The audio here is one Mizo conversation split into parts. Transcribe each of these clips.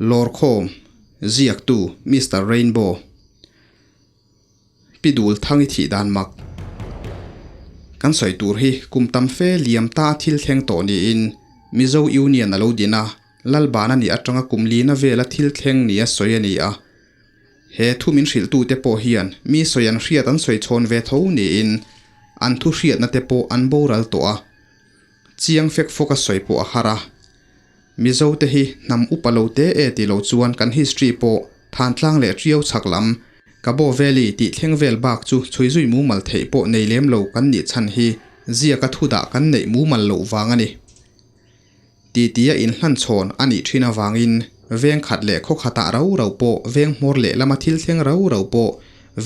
Lawrkhawm, Ziaktu, Mister Rainbow. Pi Dul Thang i thih dan mak. Kan sawi tur hi kum tam fe liam ta thil thleng tawh niin Mizo Union a lo din a, Lalban a nih atanga kum lina vela thil thleng nia sawi a ni a. He thu min hrilhtute pawh hian mi sawi an hriat an sawi chhawn ve tho niin an thu hriatna te pawh an boral tawh a. Chiang fek fawk a sawi pawh a har a. Mizo te hi hnam upa lo te e ti lo chuan kan history pawh Thantlang leh Ṭiau chhak lam, Kabo Valley tih thleng vel bak chu chhui zui mumal theih pawh nei lem lo kan nih chhan hi ziaka thu dah kan neih mumal loh vang a ni. Titia inhlanchhawn a nih thin avangin veng khat leh khaw khatah rau rau pawh veng hmawr lehlama thil thleng rau rau pawh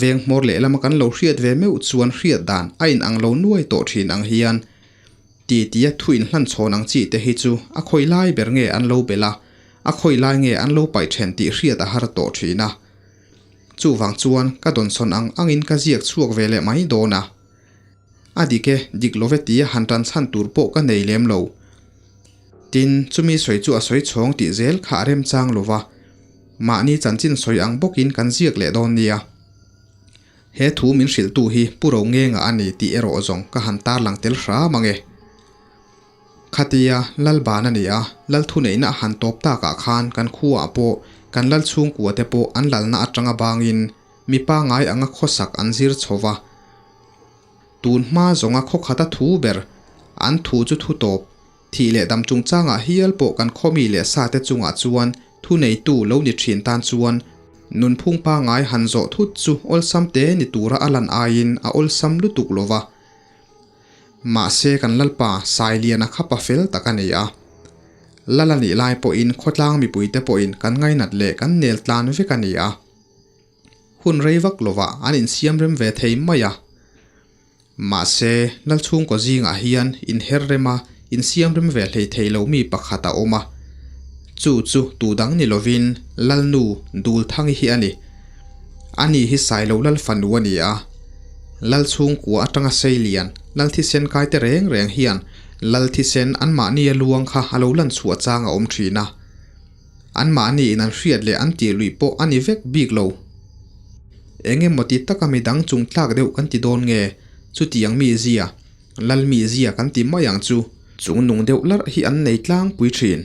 veng hmawr lehlama kan lo hriat ve meuh chuan hriat dan a inang lo nuai tawh thin ang hian titia thu inhlanchhawn ang chi te hi chu a khawi lai ber nge an lo belh a, a khawi lai nge an lo paih then tih hriat a har tawh thin a. Chuvang chuan ka dawnsawn ang angin ka ziak chhuak ve leh mai dawn a. A dik e, dik lo ve tia han tan chhan tur pawh ka nei lem lo. Tin, chumi sawi chu a sawi chhawng tih zel kha a remchang lo va, mahni chanchin sawi ang bawkin kan ziak leh dawn nia. He thu min hrilhtu hi Pu Ro Ngenga a ni tih erawh zawng ka han tarlang tel hram ang e. Khatia Lalban a ni a, Lal thuneihna a han tawp takah khan kan khuaah pawh kan Lal chhungkua te pawh an lalna atanga bangin Mi pangai anga khawsak an zir chho va. Tun hma zawnga khawkhata thu ber, an thu chu thu tawp, thih leh dam chungchangah hial pawh kan khawmi leh sate chungah chuan thuneitu lo ni thin tan chuan nunphung pangai han zawh thut chu awlsam te ni tura a lan aiin a awlsam lutuk lo va. Mahse kan Lalpa Sailiana kha pa fel tak a ni a. Lal a nih lai pawhin khawtlang mipuite pawhin kan ngainat leh kan nel tlan vek a ni a. Hun rei vak lovah an insiam rem ve thei mai a. Mahse, Lalchhungkaw zingah hian inher rema insiam rem ve hlei thei lo mi pakhat a awm a. Chu chu tu dang ni lovin Lalnu Dulthangi hi a ni. Ani hi Sailo Lal fanu a ni a. Lalchhungkua atanga Seilian, Lal thisen kai te reng reng hian Lal thisen anmahnia luang kha a lo lan chhuah chang a awm thin a. Anmahni in an hriat leh an tih luih pawh a ni vek bik lo. Eng emaw ti taka mi dang chung tlak deuh kan ti dawn nge? Chutiang mi zia, lal mi zia kan ti mai ang chu. Chung nung deuh larh hi an nei tlangpui thin.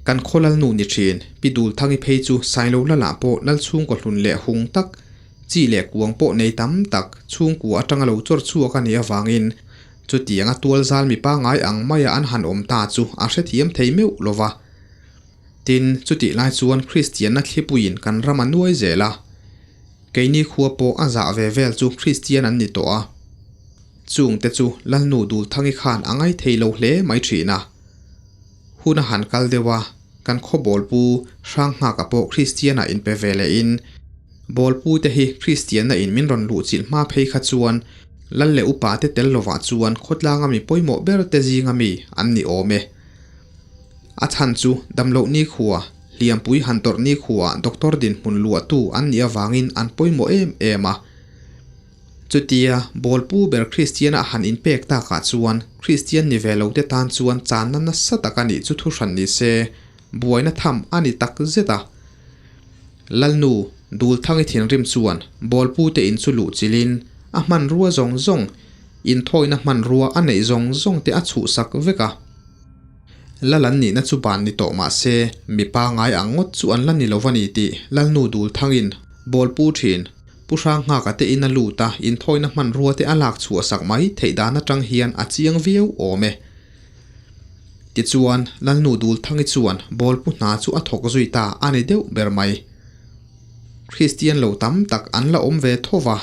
Kan khaw lalnu ni thin, Pi Dulthangi phei chu Sailo Lalah pawh lal chhungkaw hlun leh hung tak, chi leh kuang pawh nei tam tak chhungkua atanga lo chawr chhuak a nih avangin Chutianga tualzal mi pangai ang maia an han awm ta chu a hrethiam thei meuh lo va. Tin, chutih lai chuan Kristianna thlipuiin kan ram a nuai zel a. Keini khua pawh a zah ve vel chu Kristian an ni tawh a. Chungte chu Lalnu Dulthangi khan a ngaithei lo hle mai thin a. Hun a han kal deuh a, kan khaw bawlpu Hranghngaka pawh Kristian-a inpe ve lehin, Bawlpute hi Kristianna in min rawn luhchilh hma phei kha chuan Lal leh upa te tel lovah chuan khawtlanga mi pawimawh ber te zinga mi an ni awm e. A chhan chu damloh nikhua, hliampui han tawrh nikhuaah doctor dinhmun luahtu an nih avangin an pawimawh em em a. Chutia bawlpu ber Kristiana han inpek takah chuan Kristian ni ve lo te tan chuan channa nasa tak a nih chu thuhran ni se, buaina tham a ni tak zet a. Lalnu, Dulthangi thinrim chuan bawlpute in chu luh chilhin a hmanrua zawng zawng, inthawina hmanrua a neih zawng zawng te a chhuhsak vek a. Lal an nihna chu ban ni tawh mah se, mipa ngai ang ngawt chu an la ni lo va ni tih Lalnu Dulthangin bawlpu thin Pu Hranghngaka te in a lut a, inthawina hmanrua te a lak chhuahsak mai theih dan atang hian a chiang viau awm e. Tichuan, Lalnu Dulthangi chuan bawlpu hna chu a thawk zui ta a ni deuh ber mai. Kristian lo tam tak an la awm ve tho va,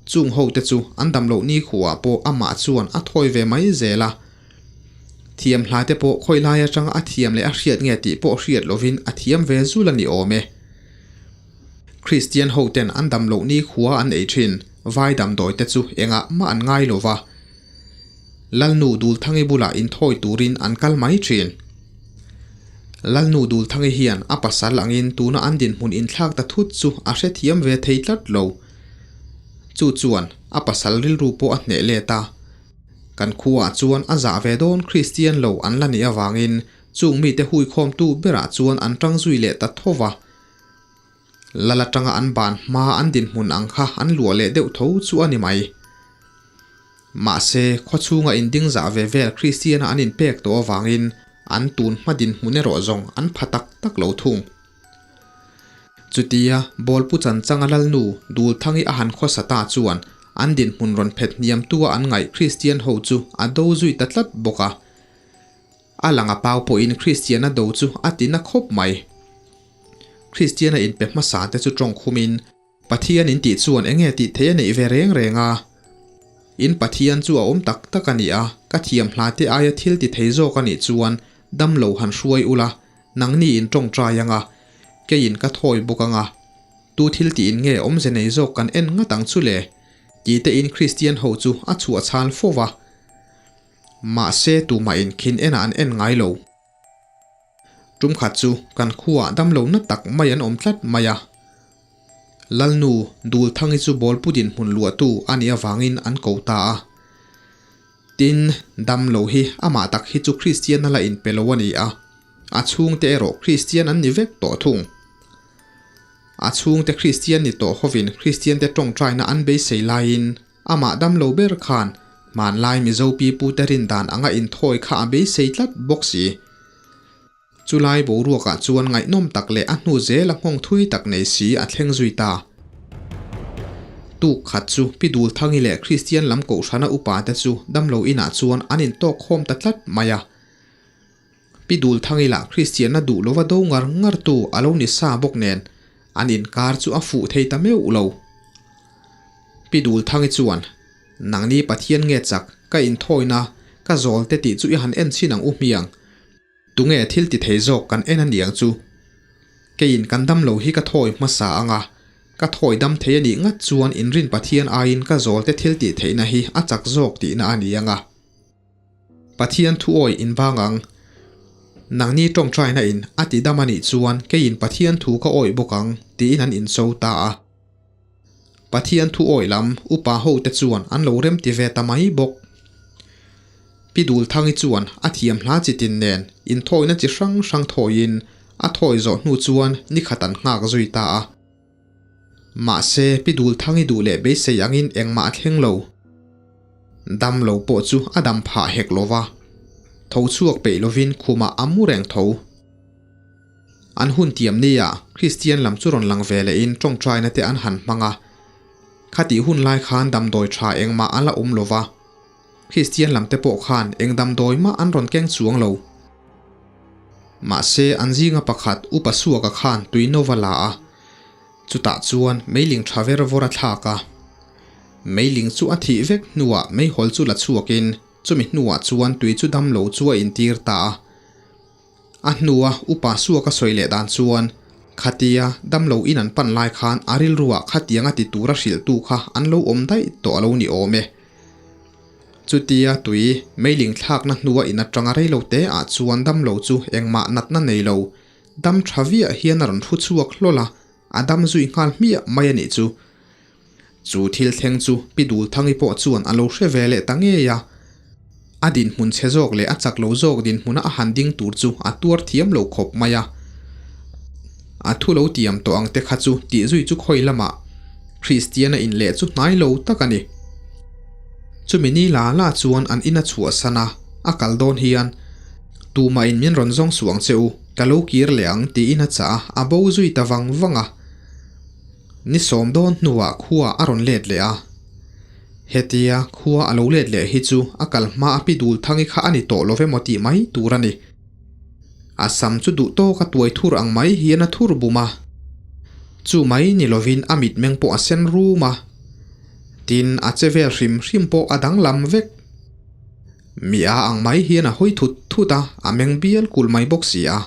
chung hote chu an dam loh nikhuaah pawh amah chuan a thawi ve mai zel a. Thiam hlai te pawh khawi lai atanga a thiam leh a hriat nge tih pawh hriat lovin a thiam ve zul a ni awm e. Kristian hoten an dam loh nikhua an ei thin, vai damdawi te chu engah mah an ngai lo va. Lalnu Dulthangi bulah inthawi turin an kal mai thin. Lalnu Dulthangi hian a pasal angin tuna an dinhmun inthlak ta thut chu a hrethiam ve thei tlat lo. Chu chuan a pasal rilru pawh a hneh let a. Kan khuaah chuan a zah ve dawn Kristian lo an la nih avangin. Chung mite huikhawmtu berah chuan an tang zui leh ta tho va. Lal atanga an ban hma an dinhmun ang kha an luah leh deuh tho chu a ni mai. Mahse, khawchhunga inding zah ve vel Kristiana an inpek tawh avangin an tun hma dinhmun erawh zawng an pha tak tak lo thung. Chutia Bawlpu Chanchanga Lalnu Dulthangi a han khawsa ta chuan an dinhmun rawn phet hniamtua an ngaih Kristian ho chu a do zui ta tlat bawk a. A lang a pau pawhin Kristiana do chu a ti na khawp mai. Kristiana inpe hmasa te chu tawng khumin, Pathian in tih chuan enge tih theih a neih ve reng reng a? In Pathian chu a awm tak tak a ni a, ka thiam hla te aia thil ti thei zawk a nih chuan dam lo han hruai ula, nangni in tawngtai ang a, keiin ka thawi bawk ang a. Tu thil tiin nge awmze nei zawk kan en ngat ang chu le? Ti tein Kristian ho chu a chhuah chhal fo va. Mahse tumah in khin enah an en ngai lo. Tum khat chu kan khuaah damlo na tak mai an awm tlat mai a. Lalnu Dulthangi chu Bawlpu dinhmun luahtu a nih avangin an ko ta a. Tin, damlo hi amah tak hi chu Kristian a la inpe lo a ni a, a chhungte erawh Kristian an ni vek tawh thung. A chhungte Kristian ni tawh hovin Kristiante tawngtaina an beisei laiin, Amah damlo ber khan hmanlai Mizo pipute rin dan anga inthawi kha a beisei tlat bawk si. Chulai boruakah chuan ngaihnawm tak leh a hnu zela nghawng thui tak nei si a thleng zui ta. Tuk khat chu Pi Dulthangi leh Kristian lam Kohhrana upate chu damlo inah chuan an intawk khawm ta tlat mai a. Pi Dulthangi lah Kristianna duh lova do ngar ngar tu a lo ni sa bawk nen an inkar chu a fuh thei ta meuh lo. Pi Dulthangi chuan, Nangni Pathian nge chak, ka inthawina, ka zawl te tih chu i han en chhin ang u hmiang. Tunge thil ti thei zawk kan en a niang chu. Keiin kan dam lo hi ka thawi hmasa ang a, ka thawi dam thei a nih ngat chuan inrin Pathian aiin ka zawl te thil tih theihna hi a chak zawk tihna a ni ang a. Pathian thu awih in vang ang. Nangni tawngtaina in a ti dam a nih chuan keiin Pathian thu ka awih bawk ang tiin an incho ta a. Pathian thu awih lam upa ho te chuan an lo remti ve ta mai bawk. Pi Dulthangi chuan a thiam hla chi tin nen inthawina chi hrang hrang thawiin a thawi zawh hnu chuan nikhat an nghak zui ta a. Mahse Pi Dulthangi duh leh beisei angin engmah a thleng lo. Dam lo pawh chu a dam phah hek lo va, tho chhuak peih lovin khumah a mu reng tho. An hun tiam nia Kristian lam chu rawn lang ve lehin tawngtaina te an han hmang a. Khatih hun lai khan damdawi tha engmah a la awm lo va, Kristian lam te pawh khan eng damdawi mah an rawn keng chuang lo. Mahse an zinga pakhat Upa Suaka khan tui nova la a, chutah chuan meiling tha ver vawr a thlak a. Meiling chu a thih vek hnuah meihawl chu la chhuakin chumi hnuah chuan tui chu damlo chu a intir ta a. A hnua upa Suaka sawi leh dan chuan, Khatia damlo in an pan lai khan a rilruah khatianga ti tura hrilhtu kha an lo awm daih tawh a lo ni awm e. Chutia tui meiling thlakna hnua in atanga reilo te ah chuan damlo chu engmah natna nei lo, dam tha viah hian a rawn thu chhuak hlawl a, a dam zui nghal hmiah mai a nih chu. Chu thil thleng chu Pi Dulthangi pawh chuan a lo hre ve leh ta ngei a. A dinhmun chhe zawk leh a chak lo zawk dinhmuna a han ding tur chu a tuar thiam lo khawp mai a. A thu lo tiam tawh ang te kha chu tih zui chu khawi lamah Kristiana inleh chu hnai lo tak a ni. Chumi ni la la chuan an ina chhuahsan a, a kal dawn hian, Tumah in min rawn zawng suh ang che u, ka lo kir leh ang tiin a chah a, a bo zui ta vang vang a. Ni sawm dawn hnuah khua a rawn let leh a. Hetia khua a lo let leh hi chu a kal hma a pi dul thangi kha a ni tawh lo emaw tih mai tur a ni. A sam chu duh tawk a tuai thur ang mai hian a thur bum a. Chu mai ni lovin a mitmeng pawh a sen rum a. Tin, a che vel hrim hrim pawh a danglam vek. Mi a ang mai hian a hawi thut thut a, a meng bial kul mai bawk si a.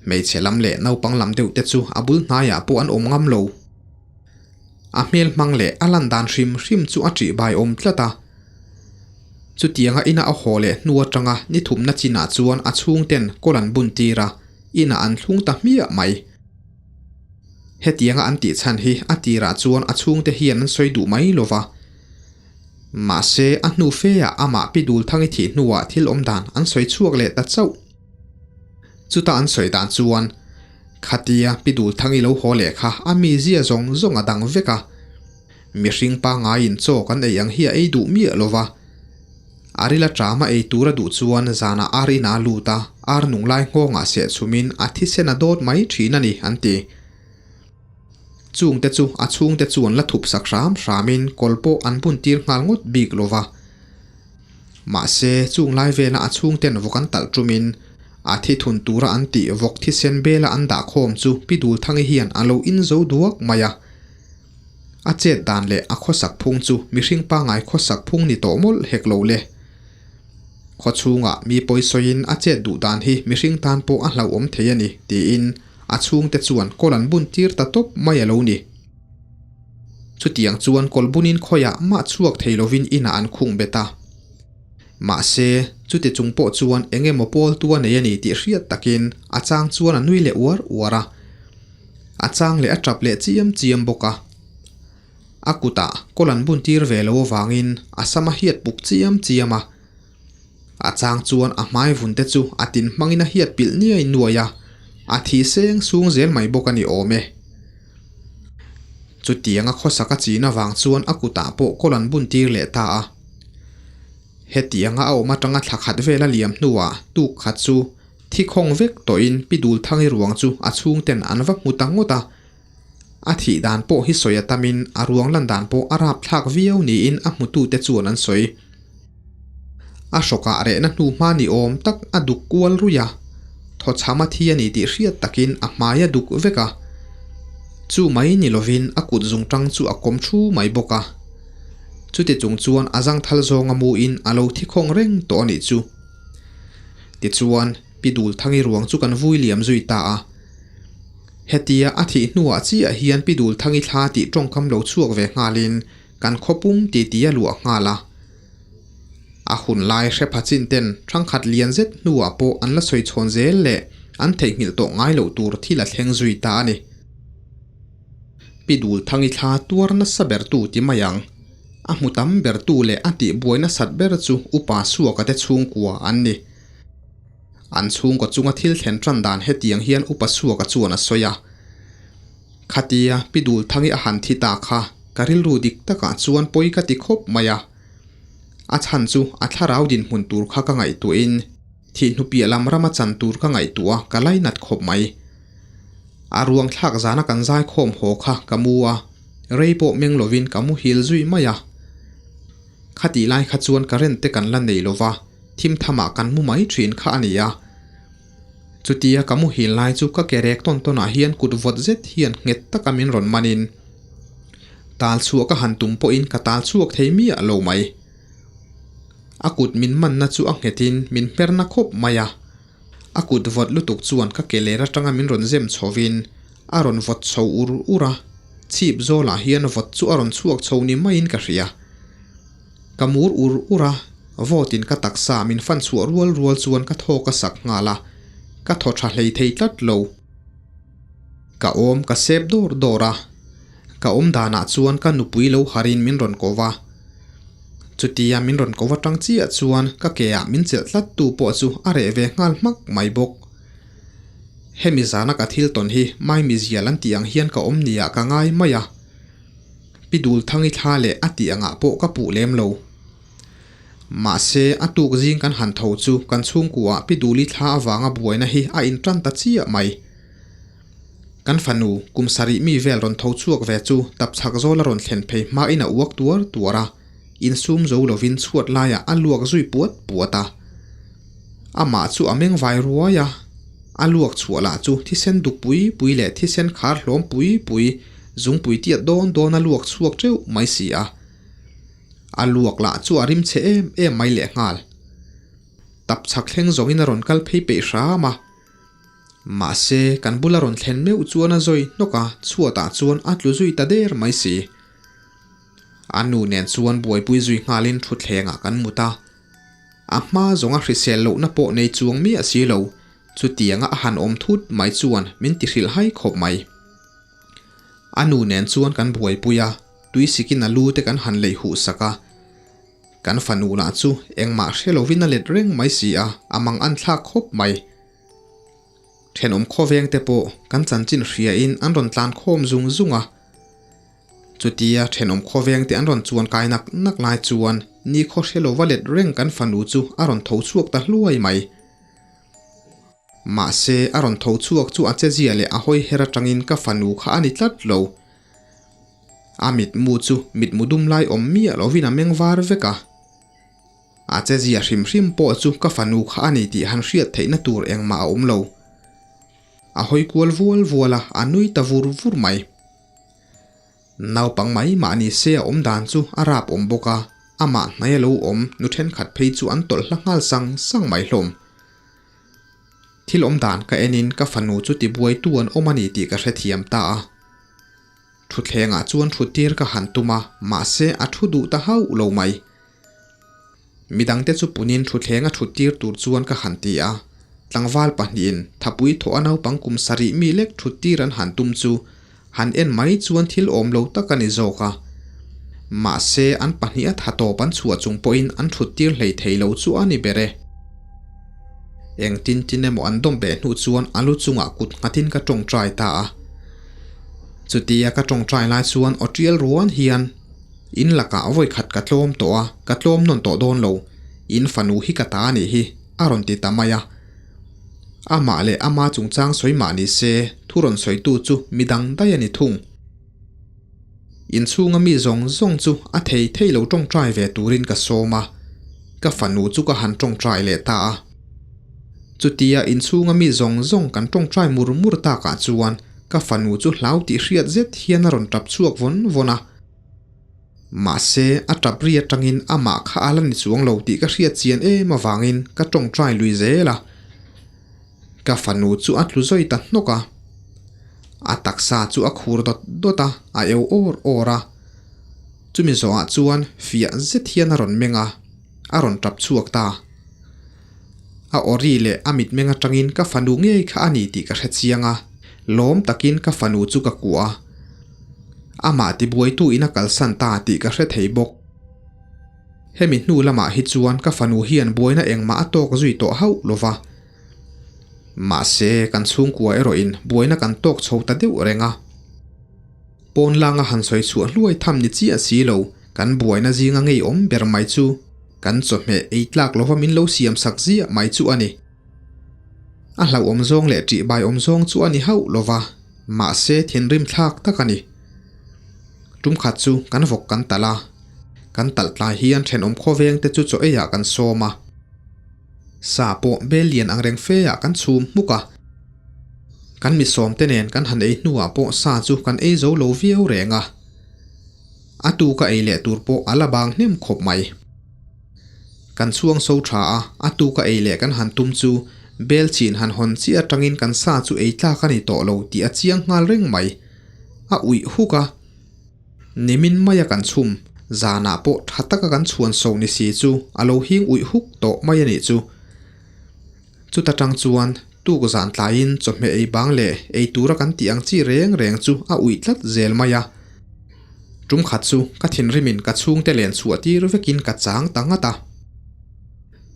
Hmeichhe lam leh naupang lam deuh te chu a bul hnaiah pawh an awm ngam lo. A hmel hmang leh a lan dan hrim hrim chu a ṭih bai awm tlat a. Chutianga ina a haw leh hnu atanga ni thumna chinah chuan a chhungten kawl an bun tir a, inah an thlung ta hmiah mai. Hetianga an tih chhan hi a tirah chuan a chhungte hian an sawi duh mai lo va. Mahse, a hnu feah amah Pi Dulthangi thih hnuah thil awm dan an sawi chhuak leh ta chauh. Chuta an sawi dan chuan khatia Pi Dulthangi lo haw leh kha a mizia zawng zawng a dang vek a. Mihring pangaiin chaw kan ei ang hi a ei duh miah lo va. A rila ṭama ei tur a duh chuan zanah ar inah a lut a, ar nung lai nghawngah seh chhumin a thisen a dawt mai ṭhin a ni, an ti. Chungte chu a chhungte chuan la thup sak hram hramin kawl pawh an bun tir nghal ngawt bik lo va. Mahse, chung lai vela a chhungten vawk an talh ṭumin a thi thun tura an tih vawk thisen bela an dah khawm chu Pi Dulthangi hian a lo in zo duak mai a. A chet dan leh a khawsak phung chu mihring pangai khawsak phung ni tawh mawlh hek lo le. Khaw chhungah mi pawisawiin a chet duh dan hi mihring tan pawh a hlauhawm thei a ni, tiin a chhungte chuan kawl an bun tir ta tawp mai a lo ni. Chutiang chuan kawl bunin khawiah mah chhuak thei lovin inah an khung bet a. Mahse, chuti chung pawh chuan eng emaw pawl tu a nei a ni tih hriat takin a chang chuan a nui leh uar uar a. A chang leh a tap leh chiam chiam bawk a. A kutah kawl an bun tir ve lo avangin a sam a hiat puk chiam chiam a. A chang chuan a hmai vun te chu a tin hmangin a hiat pilh niai nuai a, a thi seng sung zel mai bawk a ni awm e. Chutianga khawsak a chin avang chuan a kutah pawh kawl an bun tir leh ta a. Hetianga a awm atanga thla khat vel a liam hnuah tuk khat chu thi khawng vek tawhin Pi Dulthangi ruang chu a chhungten an va hmu ta ngawt a. A thih dan pawh hi sawi a tamin a ruang lan dan pawh a rapthlak viau niin a hmutute chuan an sawi. A hrawkah rehna hnu hma ni awm tak a duk kual ruih a, thawchham a thi a ni tih hriat takin a hmai a duk vek a. Chu mai ni lovin a kut zungtang chu a kawm thu mai bawk a. Chuti chung chuan a zangthal zawnga muin a lo thi khawng reng tawh a nih chu. Tichuan, Pi Dulthangi ruang chu kan vui liam zui ta a. Hetia a thih hnuah chiah hian Pi Dulthangi thla tih tawngkam lo chhuak ve nghalin kan khawpum titi a luah nghal a. A hun lai hre pha chin ten thangkhat lian zet hnuah pawh an la sawi chhawn zel leh an theihnghilh tawh ngai loh tur thil a thleng zui ta a ni. Pi Dulthangi thla tuar nasa ber tu ti mai ang. A hmu tam ber tu leh a tih buai nasat ber chu Upa Suaka te chhungkua an ni. An chhungkaw chunga thil thlen tan dan hetiang hian Upa Suaka chuan a sawi a. Khatia Pi Dulthangi a han thi ta kha ka rilru dik takah chuan pawi ka ti khawp mai a. A chhan chu a thlarau dinhmun tur kha ka ngaihtuahin thih hnupiah lam rama chan tur ka ngaihtuah a ka lainat khawp mai. A ruang thlak zana kan zaikhawm haw kha ka mu a, rei pawh meng lovin ka muhil zui mai a. Khatih lai kha chuan current te kan la nei lova, thim thamah kan mu mai thin kha a ni a. Chutia ka muhil lai chu ka ke rek tawn tawnah hian kut vawt zet hian nghet taka min rawn manin tal chhuah ka han tum pawhin ka tal chhuak thei miah lo mai. A kut min manna chu a nghetin min hmerna khawp mai a. A kut vawt lutuk chuan ka ke ler atanga min rawn zem chhovin a rawn vawt chho ur ur a, chhip zawlah hian vawt chu a rawn chhuak chho ni maiin ka hria. Ka mur ur ur a, vawtin ka taksa min fan chhuah rual rual chuan ka thaw ka sak nghal a, ka thaw tha hlei thei tlat lo. Ka awm ka sep dawr dawr a, ka awm danah chuan ka nupui lo harin min rawn ko va. Chutia min rawn ko atang chiah chuan ka ke ah min chelh tlat tu pawh chu a reh ve nghal hmak mai bawk. Hemi zana ka thil tawn hi maimizial an tih ang hian ka awm nia ka ngai mai a. Pi Dulthangi thla leh a tih angah pawh ka puh lem lo. Mahse, a tuk zing kan han tho chu kan chhungkuah Pi Duli thla avanga buaina hi a intan ta chiah mai. Kan fanu, kum sarih mi vel rawn tho chhuak ve chu tapchhak zawl a rawn thlen phei hmain a uak tuar tuar a, insum zo lovin chhuat laiah a luak zui puat puat a. Amah chu a meng vai ruai a, a luak chhuah lah chu thisen duk pui pui leh thisen khar hlawm pui pui zungpui tiat dawn dawn a luak chhuak teuh mai si a. A luak lah chu a rim chhe em em mai lehnghal. Tapchhak thleng zawngin a rawn kal phei peih hram a. Mahse, kan bula rawn thlen meuh chuan a zawi hnawk a, chhuatah chuan a tlu zui ta der mai si. A nu nen chuan buaipui zui nghalin thutthlengah kan mut a. A hma zawnga hrisel lohna pawh nei chuang miah si lo, chutianga a han awm thut mai chuan min ti hrilh hai khawp mai. A nu nen chuan kan buaipui a, tui sikin a lu te kan han leih huh sak a. Kan fanu lah chu engmah hre lovin a let reng mai si a, a mang an thlak khawp mai. Thenawm khawveng te pawh kan chanchin hriain an rawn tlan khawm zung zung a. Chutia thenawm khawveng te an rawn chuan kai nak nak lai chuan nikhaw hre lova let reng kan fanu chu a rawn tho chhuak ta hluai mai. Mahse a rawn tho chhuak chu a chezia leh a hawi her atangin ka fanu kha a ni tlat lo. A mitmu chu mitmu dum lai awm miah lovin a meng var vek a. A chezia hrim hrim pawh chu ka fanu kha a ni tih han hriat theihna tur engmah a awm lo. A hawi kual vual vual a, a nui ta vur vur mai. Naupang mai mah ni se a awm dan chu a rap awm bawk a, amah hnai a lo awm nu thenkhat phei chu an tawlh hla nghal sang sang mai hlawm. Thil awm dan ka enin ka fanu chu tibuaitu an awm a ni tih ka hrethiam ta a. Thutthlengah chuan thuttir ka han tum a, mahse a thu duh ta hauh lo mai. Midangte chu punin thutthleng a thuttir tur chuan ka han ti a, tlangval pahnihin thapui thawh a naupang kum sarih mi lek thuttir an han tum chu han en mai chuan thil awm lo tak a ni zawk a. Mahse an pahnih a tha tawp an chhuah chung pawhin an thuttir hlei thei lo chu a ni ber e. Engtin tin emaw an dawm beh hnu chuan a lu chungah kut nghatin ka tawngtai ta a. Chutia ka tawngtai lai chuan aw tial ruan hian In lakah vawi khat ka tlawm tawh a, ka tlawm nawn tawh dawn lo. In fanu hi ka ta a nih hi, a rawn ti ta mai a. Amah leh ama chungchang sawi mah ni se, thu rawn sawitu chu midang daih a ni thung. Inchhunga mi zawng zawng chu a thei thei lo tawngtai ve turin ka sawm a, ka fanu chu ka han tawngtai leh ta a. Chutia inchhunga mi zawng zawng kan tawngtai mur mur takah chuan ka fanu chu hlau tih hriat zet hian a rawn tap chhuak vawn vawn a. Mahse, a tap ri atangin amah kha a la ni chuang lo tih ka hriat chian em avangin ka tawngtai lui zel a. Ka fanu chu a tlu zawi ta hnawk a. A taksa chu a khur dawt dawt a, a eu awr awr a. Chumi zawhah chuan fiah zet hian a rawn meng a, a rawn tap chhuak ta. A awri leh a mitmeng atangin ka fanu ngei kha a ni tih ka hre chiang a, lawm takin ka fanu chu ka kuah a. Amah tibuaitu in a kalsan ta tih ka hre thei bawk. Hemi hnu lamah hi chuan ka fanu hian buaina engmah a tawk zui tawh hauh lo va. Mahse, kan chhungkua erawhin buaina kan tawk chho ta deuh reng a. Pawn langa han sawi chhuah hluai tham ni chiah si lo, kan buaina zinga ngeiawm ber mai chu kan chawhmeh ei tlak lova min lo siam sak ziah mai chu a ni. A hlauhawm zawng leh ṭihbaiawm zawng chu a ni hauh lo va, mahse thinrim thlak tak a ni. Tumkhat chu kan vawk kan talh a, kan talh tlai hian thenawm khawveng te chu chaw eiah kan sawm a. Sa pawh bel lian ang reng fe ah kan chhum hmuk a. Kan mi sawm te nen kan han ei hnuah pawh sa chu kan ei zo lo viau reng a. A tu ka ei leh tur pawh a la bang hnem khawp mai. Kan chhuang so tha a, a tu ka ei leh kan han tum chu bel chin han hawn chiah atangin kan sa chu ei tlak a ni tawh lo tih a chiang nghal reng mai. A uih huk a. Nimin maia kan chhum, zanah pawh tha taka kan chhuan so ni si chu a lo hing uih huk tawh mai a nih chu. Chuta tang chuan tuk zan tlaiin chawhmeh ei bang leh ei tura kan tih ang chi reng reng chu a uih tlat zel mai a. Tum khat chu ka thinrimin ka chhungte len chhuah tir vekin ka chang ta ngat a.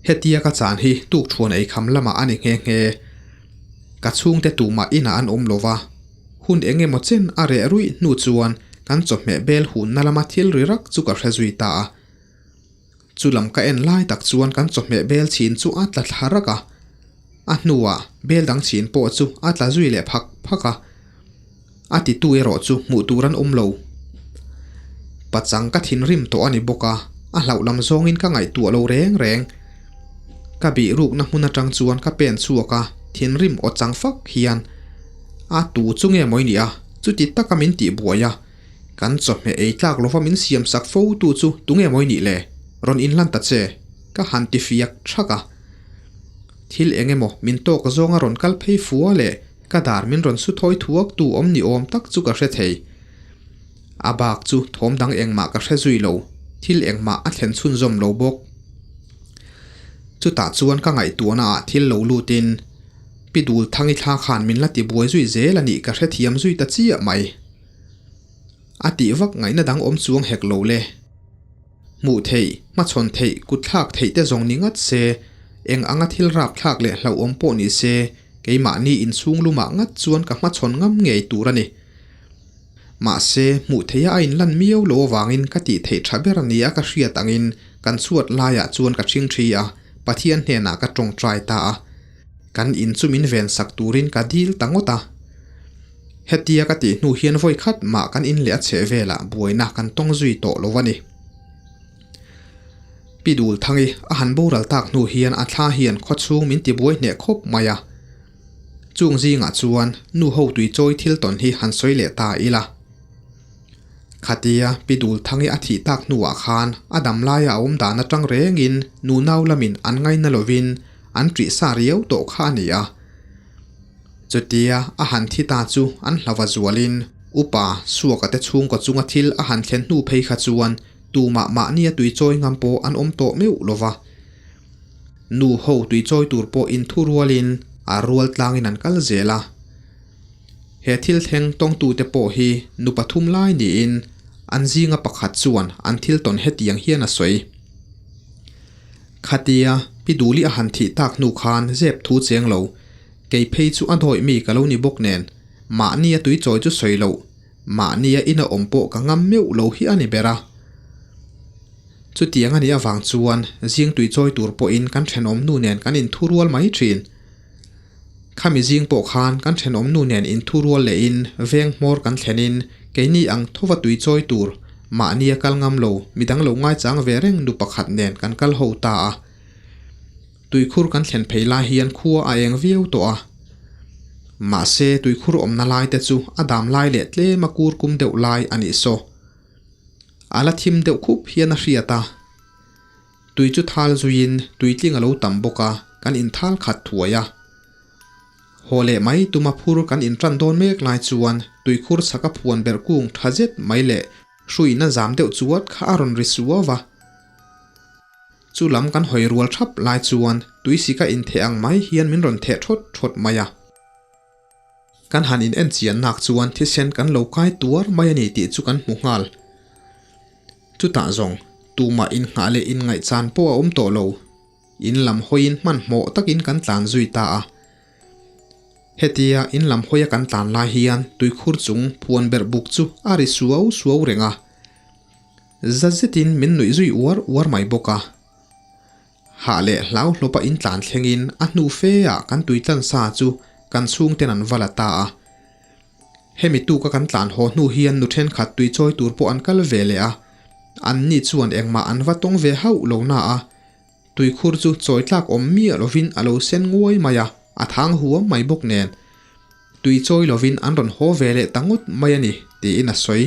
Hetia ka chan hi tuk thuan ei kham lamah a ni nghe nghe. Ka chhungte tumah inah an awm lo va. Hun eng emaw chen a reh ruih hnu chuan kan chawhmeh bel hunna lama thil ri rak chu ka hre zui ta a. Chu lam ka en lai tak chuan kan chawhmeh bel chhin chu a tla thla rak a. A hnuah bel dang chhin pawh chu a tla zui leh phak phak a. A titu erawh chu hmuh tur an awm lo. Pachang ka thinrim tawh a ni bawk a, a hlauh lam zawngin ka ngaihtuah lo reng reng. Ka bih rukna hmun atang chuan ka pen chhuak a, thinrim aw chang fak hian a tu chu nge mawi nia, chuti taka min tih buai a, kan chawhmeh ei tlak lova min siam sak fo tu chu tunge mawi nih le, rawn inlan ta che, ka han ti fiak thak a. Thil eng emaw min tawk zawnga rawn kal phei fua leh ka dar min rawn su thawi thuak tu awm ni awm tak chu ka hre thei. A bak chu thawm dang engmah ka hre zui lo, thil engmah a thlen chhunzawm lo bawk. Chutah chuan ka ngaihtuahna ah thil lo lutin Pi Dul Thangi thla khan min la ti buai zui zel a nih ka hrethiam zui ta chiah mai. A tih vak ngaihna dang awm chuang hek lo le. Hmuh theih, hmachhawn theih, kutthlak theih te zawng ni ngat se, eng anga thil rapthlak leh hlauhawm pawh ni se, Keimahni inchhung lumah ngat chuan ka hmachhawn ngam ngei tur a ni. Mahse, hmuh theiha a inlan miau lo avangin ka tih theih tha ber nia ka hriat angin kan chhuat laiah chuan ka ṭhing ṭhi a, Pathian hnenah ka ṭawngṭai ta a. Kan in chu min vensak turin ka dil ta ngawt a. Hetia ka tih hnu hian vawi khat mah kan in leh a chheh velah buaina kan tawng zui tawh lo a ni. Pi Dulthangi a han boral tak hnu hian a thla hian khawchhung min tibuai hneh khawp mai a. Chung zingah chuan nu ho tui chawi thil tawn hi han sawi leh ta ila. Khatia Pi Dulthangi a thih tak hnuah khan a dam laia a awm dan atang rengin nu nau lamin an ngaina lovin an ṭih sa riau tawh kha a ni a. Chutia a han thi ta chu an hlava zualin upa Suaka te chhungkaw chunga thil a han thlen hnu phei kha chuan tumah mahnia tui chawi ngam pawh an awm tawh meuh lova. Nu ho tui chawi tur pawh inthu rualin a rual tlangin an kal zel a. He thil thleng tawngtute pawh hi nu pathum lai niin an zinga pakhat chuan an thil tawn hetiang hian a sawi. Khatia Pi Duli a han thih tak hnu khan zep thu cheng lo, kei phei chu a dawih mi ka lo ni bawk nen, mahnia tui chawi chu sawi loh, mahnia ina awm pawh ka ngam meuh lo hi a ni ber a. Chutiang a nih avang chuan zing tui chawi tur pawhin kan thenawm nu nen kan inthu rual mai thin. Khami zing pawh khan kan thenawm nu nen inthu rual lehin veng hmawr kan thlenin keini ang thova tui chawi tur mahnia kal ngam lo midang lo ngaichang ve reng nu pakhat nen kan kal ho ta a. Tuikhur kan thlen phei lai hian khua a eng viau tawh a. Mahse tuikhur awmna lai te chu a dam lai leh tlem a kur kum deuh lai a nih saw. A la thim deuh khup hian a hriat a. Tui chu thal zuiin tuitling a lo tam bawk a, kan inthal khat thuai a. Haw leh mai tuma phur kan intan dawn mek lai chuan tuikhur chhaka phuan berh kung tha zet mai leh hruina zam deuh chuat kha a rawn ri suau va. Chu lam kan hawi rual thap lai chuan tuisika intheh ang mai hian min rawn theh thawt thawt mai a. Kan han in en chian nak chuan thisen kan lo kai tuar mai a ni tih chu kan hmu nghal. Chutah zawng, tumah innghah leh inngaihchan pawh a awm tawh lo. In lam hawiin hmanhmawh takin kan tlan zui ta a. Hetia in lam hawia kan tlan lai hian tuikhur chung phuan berh buk chu a ri suau suau reng a. Za zetin min nuih zui uar uar mai bawk a. Hah leh hlau hlawpa in tlan thlengin a hnu fe ah kan tui tlan sa chu kan chhungten an va la ta a. Hemi tuka kan tlan haw hnu hian nu thenkhat tui chawi tur pawh an kal ve leh a, an ni chuan engmah an va tawng ve hauh lo na a, tuikhur chu chawi tlak awm miah lovin a lo sen nguai mai a, a thang huam mai bawk nen. Tui chawi lovin an rawn haw ve leh ta ngawt mai a ni, tiin a sawi.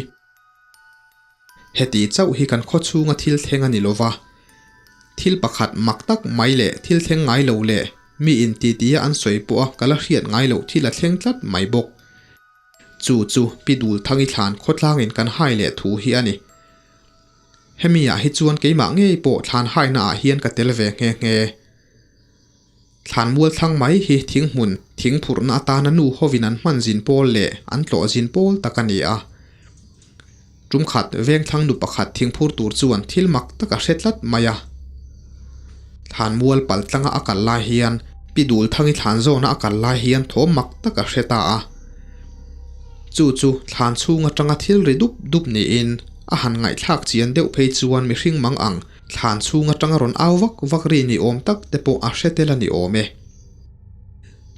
Heti chauh hi kan khaw chhunga thil thleng a ni lo va, thil pakhat mak tak mai leh thil thleng ngai lo leh mi in titia an sawi pawha ka la hriat ngai loh thil a thleng tlat mai bawk. Chu chu Pi Dulthangi thlan khawtlangin kan hai leh thu hi a ni. Hemi ah hi chuan keimah ngei pawh thlan haina ah hian ka tel ve nghe nghe. Thlan mual thlang mai hi thing hmun, thing phurhna atana nu hovin an hman zin pawl leh an tlawh zin pawl tak a ni a. Tum khat vengthlang nu pakhat thing phur tur chuan thil mak tak a hre tlat mai a. Thlan mual pal tlanga a kal lai hian Pi Dulthangi thlan zawna a kal lai hian thawm mak tak a hre ta a. Chu chu thlan chhung atanga thil ri dup dup niin a han ngaihthlak chian deuh phei chuan mihring mang ang Thlan chhung atanga rawn au vak vak ri ni awm tak te pawh a hre tel a ni awm e.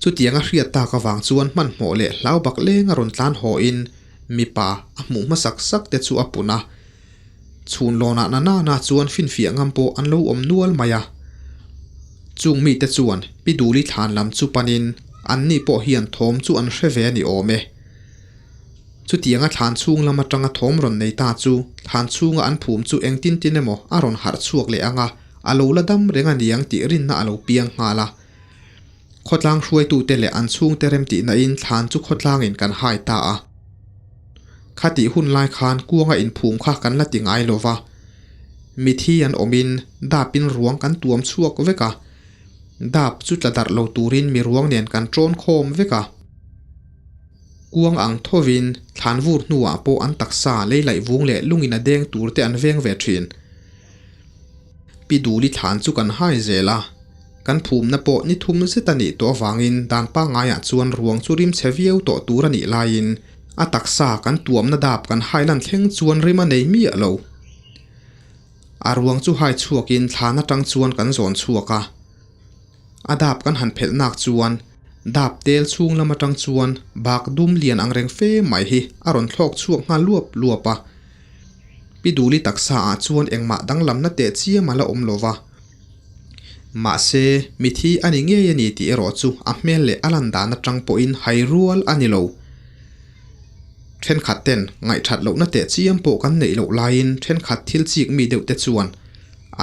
Chutiang a hriat tak avang chuan hmanhmawh leh hlau bak leng a rawn tlan haw in mipa a hmuh hmasak sak te chu a pun a. Chhun lawnah na nana chuan finfiah ngam pawh an lo awm nual mai a. Chung mite chuan Pi Duli thlan lam chu panin anni pawh hian thawm chu an hre ve a ni awm e. Chutianga thlan chhung lam atanga thawm rawn nei ta chu thlan chhunga an phum chu engtin tin emaw a rawn harh chhuak leh ang a, a lo la dam reng a niang tih rinna a lo piang nghal a. Khawtlang hruaitute leh an chhungte remtihnain thlan chu khawtlangin kan hai ta a. Khatih hun lai khan kuanga inphum kha kan la ti ngai lo va. Mithi an awmin dapin ruang kan tuam chhuak vek a. Dap chu tla darh lo turin mi ruang nen kan tawn khawm vek a. Kuang ang thovin thlan vur hnuah pawh an taksa lei laih vung leh lungin a deng tur te an veng ve thin. Pi Duli thlan chu kan hai zel a, Kan phumna pawh ni thum zet a nih tawh avangin dan pangaiah chuan ruang chu rim chhe viau tawh tur a nih laiin a taksa kan tuamna dap kan hailan thleng chuan rim a nei miah lo. A ruang chu hai chhuakin thlan atang chuan kan zawn chhuak a. A dap kan han phelh nak chuan dap tel chhung lam atang chuan bak dum lian ang reng fe mai hi a rawn thlawk chhuak nghal luap luap a. Pi Duli taksa ah chuan engmah danglamna teh chiam a la awm lo va. Mahse, mithi a ni ngei a ni tih erawh chu a hmel leh a lan dan atang pawhin hai rual a ni lo. Thenkhat ten ngaihthat lohna teh chiam pawh kan neih loh laiin thenkhat thil chik mi deuh te chuan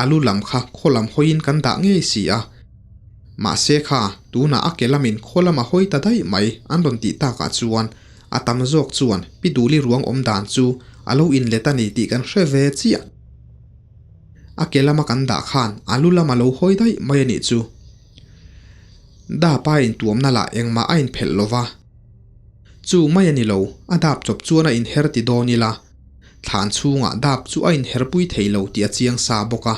a lu lam kha khaw lam hawiin kan dah ngei si a. Mahse kha, tunah a ke lamin khaw lam a hawi ta daih mai an rawn tih takah chuan a tam zawk chuan Pi Duli ruang awm dan chu a lo inlet a ni tih kan hre ve chiah. A ke lama kan dah khan a lu lam a lo hawi daih mai a nih chu. Dapa intuamna lah engmah a inphelh lo va. Chu mai a ni lo, a dap chawp chuan a inher ti dawn ila, thlan chhungah dap chu a inher pui thei lo tih a chiang sa bawk a.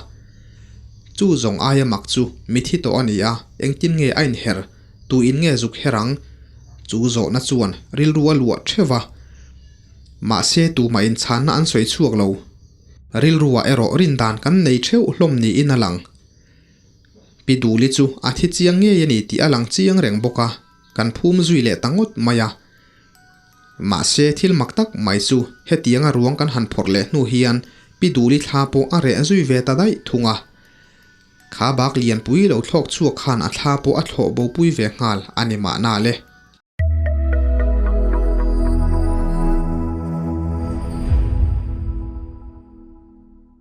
Chu zawng aia mak chu mithi tawh a ni a, engtin nge a inher, tu in nge zuk her ang? Chu zawhna chuan rilru a luah theuh va. Mahse tumah inchhanna an sawi chhuak lo. Rilruah erawh rindan kan nei theuh hlawm niin a lang. Pi Duli chu a thi chiang ngei a ni tih a lang chiang reng bawk a, kan phum zui leh ta ngawt mai a. Mahse thil mak tak mai chu hetianga ruang kan han phawrh leh hnu hian Pi Duli thla pawh a reh zui ve ta daih thung a. Kha bak lianpui lo thlawk chhuak khan a thla pawh a thlawh bopui ve nghal a ni mahna le.